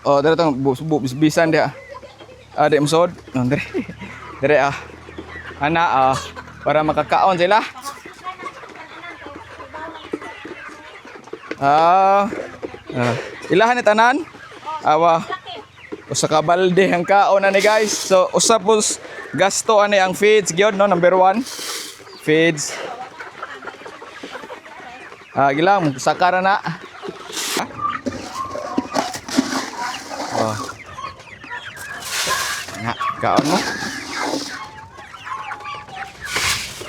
Oh, dere tong bisan diha. Ah, di musod. Oh, dere. Dere ah. Ana ah, para makakaon sila. Ah, ah. Ilahan ni tanan? Awa. Usa ka balde ang kaon ani, guys. So usa pos gasto ani ang feeds gyud, no, number 1. Feeds. Ah, gilang saka ra na. Ah. Oh. Nga, kaon mo.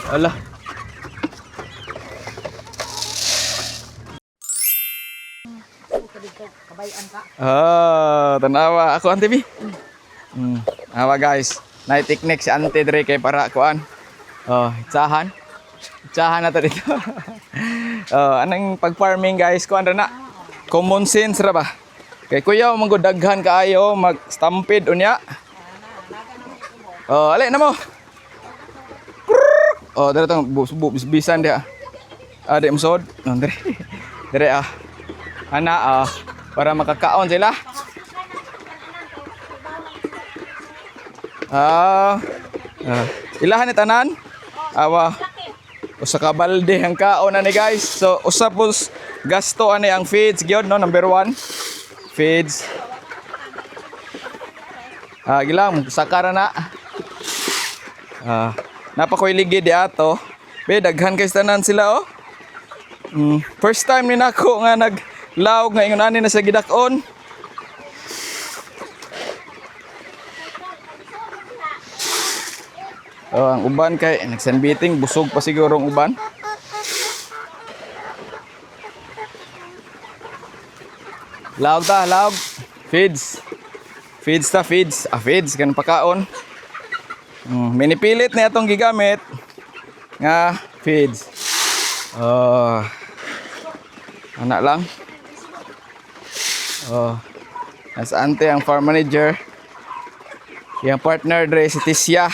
Ala. Ah, tanawa. Ako, ante bi. Awa, guys. Night technique si ante dre kay para kuan. Oh, itsahan. Itsahan na to dito. Oh, anang pag-farming, guys, kuan ra na. Common sense ra ba? Kay kuya man gud daghan kaayo mag stampede unya. Oh, ali na mo. Oh, dere tong bisan diha. Ah, di musod. Oh, dere. Dere ah. Ana ah, para makakaon sila. Ah, ah. Ilahan ni tanan? Awa. Usa ka balde ang kaon ani, guys. So usa pos gasto ani ang feeds gyud, no, number 1. Feeds. Ah, gilang saka ra na. Ah, napakoy ligid di ato. Be, daghan kay tanan sila, oh. First time ni nako nga naglaog nga ingon ani na sa gidak-on. Oh, ang uban kay nagsunbathing, busog pa siguro ang uban. Laog ta, laog. Feeds. Feeds ta, feeds. Ah, feeds kan pakaon. Minipilit na atong gigamit nga feeds. Oh. Anak lang. Oh. Nasa ante ang farm manager. Yang partner dre si Tisya.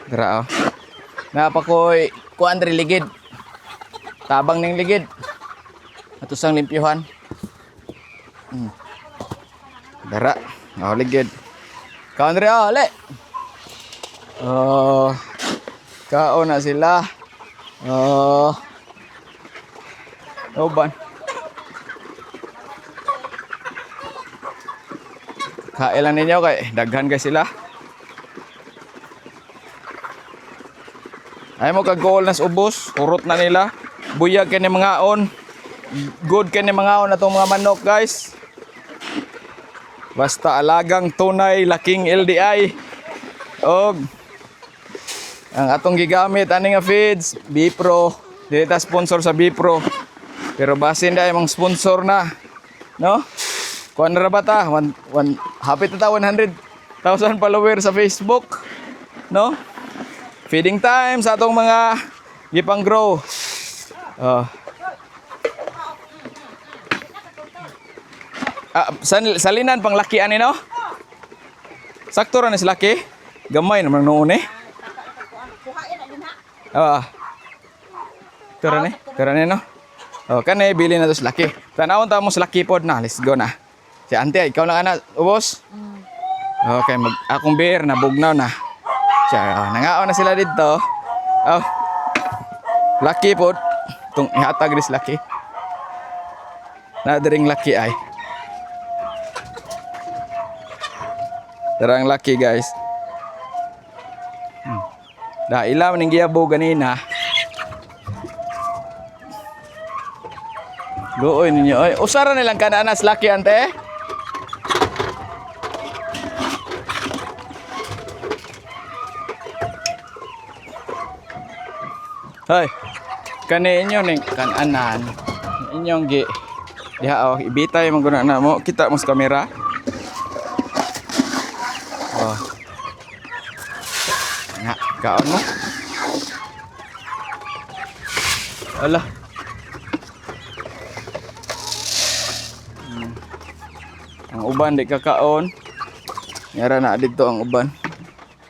Dra oh. Napakoy kuan dre ligid. Tabang ning ligid. Ato sang limpyuhan. Dara. Oh, ligid. Kaon dre oh, le. Oh. Kaon na sila. Oh. Uban. Kailan ninyo kay daghan kay sila. Ay mo kag goal nas ubos, urot na nila. Buyag kay ni mga on. Good kay ni mga on atong mga manok, guys. Basta alagang tunay laking LDI. Og ang atong gigamit ani nga feeds, Bipro. Dili ta sponsor sa Bipro. Pero basin dai mang sponsor na. No? Kuan ra ba ta? One, one, hapit na ta 100,000 follower sa Facebook. No? Feeding time sa atong mga gipang grow. Oh. Ah, salinan pang laki ani, no? Sakto ra ni si laki. Gamay naman noon eh. Ah. Tara ni, tara ni, no. Oh, kani bili na to sa laki. Tanawon ta mo sa laki pod na. Let's go na. Si ante, ikaw lang ana, ubos. Okay, mag akong beer na bugnaw na. Siya, oh, nangaon na sila dito. Oh. Laki pod. Tung ihatag ris laki. Na diring laki ay. Tara ang laki, guys. Da ilaw ning giyabo ganina. Luoy ninyo oy. Usara nilang kananas laki, ante. Hoy. Kani inyo ning kananan. Inyong gi diha oh, ibitay man guna na mo. Kita mo sa kamera. Oh. Nga, kaon mo. Ala. Ang uban di kakaon. Yara na dito ang uban.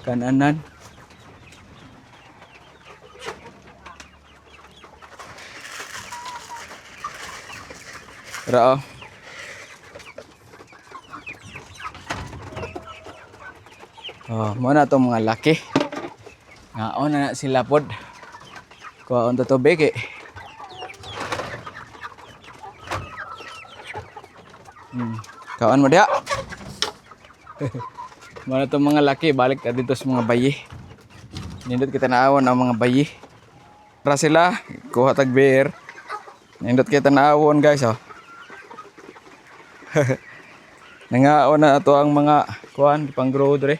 Kananan. Ra oh. Oh, mo na itong mga laki. Ngaon na na sila pod. Kuhaon to tubig eh. Kaon mo diha. Mo na itong mga laki, balik ta dito sa mga bayi. Nindot kita naawon ang mga bayi. Para sila, kuha tag beer. Nindot kita naawon, guys, oh. Nangaon na ato ang mga kuan pang grow dre.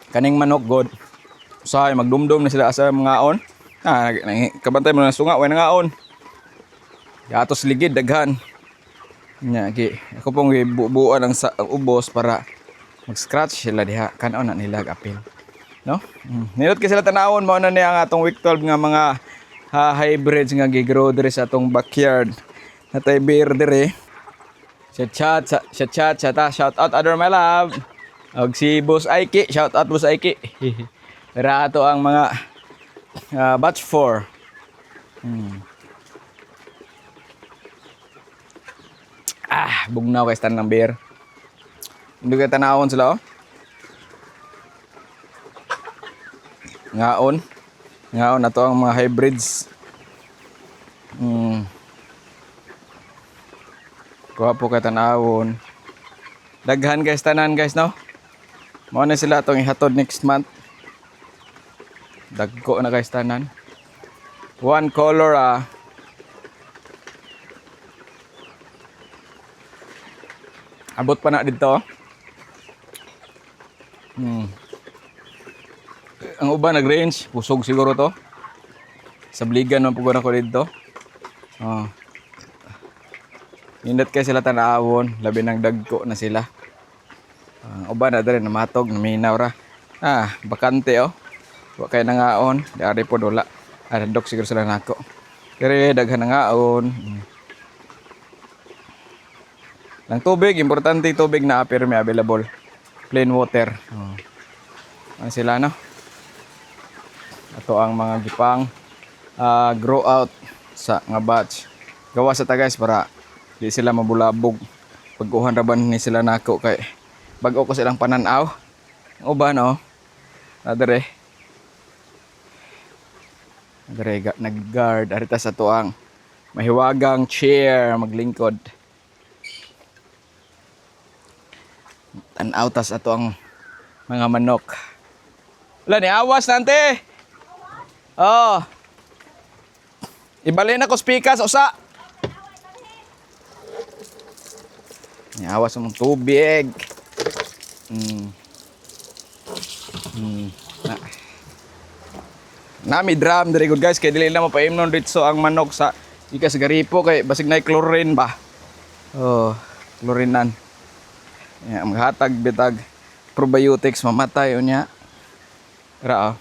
Kaning manok god. Usahay magdumdum na sila sa mga on. Ah, kabantay mo na sunga way nangaon. Gatos ligid daghan. Nya gi ako pong gibubuan ang, sa, ang ubos para mag-scratch sila diha kan-on na nila apil. No? Nindot kay sila tanawon, mao na niya ang atong week 12 nga mga hybrids nga gigrow diri sa atong backyard. Natay beer diri. Sa chat, sa chat, sa ta, shout out other my love. Og si Boss Aiki, shout out Boss Aiki. Pero ato ang mga batch 4. Ah, bugnaw kay stand ng beer. Hindi kay tanawon sila oh. Ngaon. Ngaon na to ang mga hybrids. Kuha po kay tanawon. Daghan guys tanan guys, no. Mao na sila atong ihatod next month. Dagko na guys tanan. One color ah. Abot pa na dito. Ang uban nag-range, kusog siguro to. Sabligan man pugod ako dito. Oh. Nindot kay sila tanawon, labi ng dagko na sila. Ang uban na diri namatog, naminaw ra. Ah, bakante oh. Wa kay nangaon, dari pod wala. Ah, dok siguro sila nako. Pero daghan nangaon. Lang tubig, importante tubig na apir may available. Plain water. Oh. Ano sila, no? Ato ang mga gipang grow out sa nga batch. Gawa sa ta guys para di sila mabulabog. Pag-uhan ra ba ni sila nako kay bag-o ko silang pananaw. Ang uban oh. Adere. Adere nag-guard arita sa tuang mahiwagang chair maglingkod. Tanaw tas ato ang mga manok. Wala ni awas nante. Oh. Ibalin ako spikas usa. Ni awas mong tubig. Na. Nami drum diri good guys kay dili na mapaimnon dito ang manok sa ikas garipo kay basig na chlorine ba. Oh, chlorinan. Ya, maghatag bitag probiotics mamatay unya. Ra oh.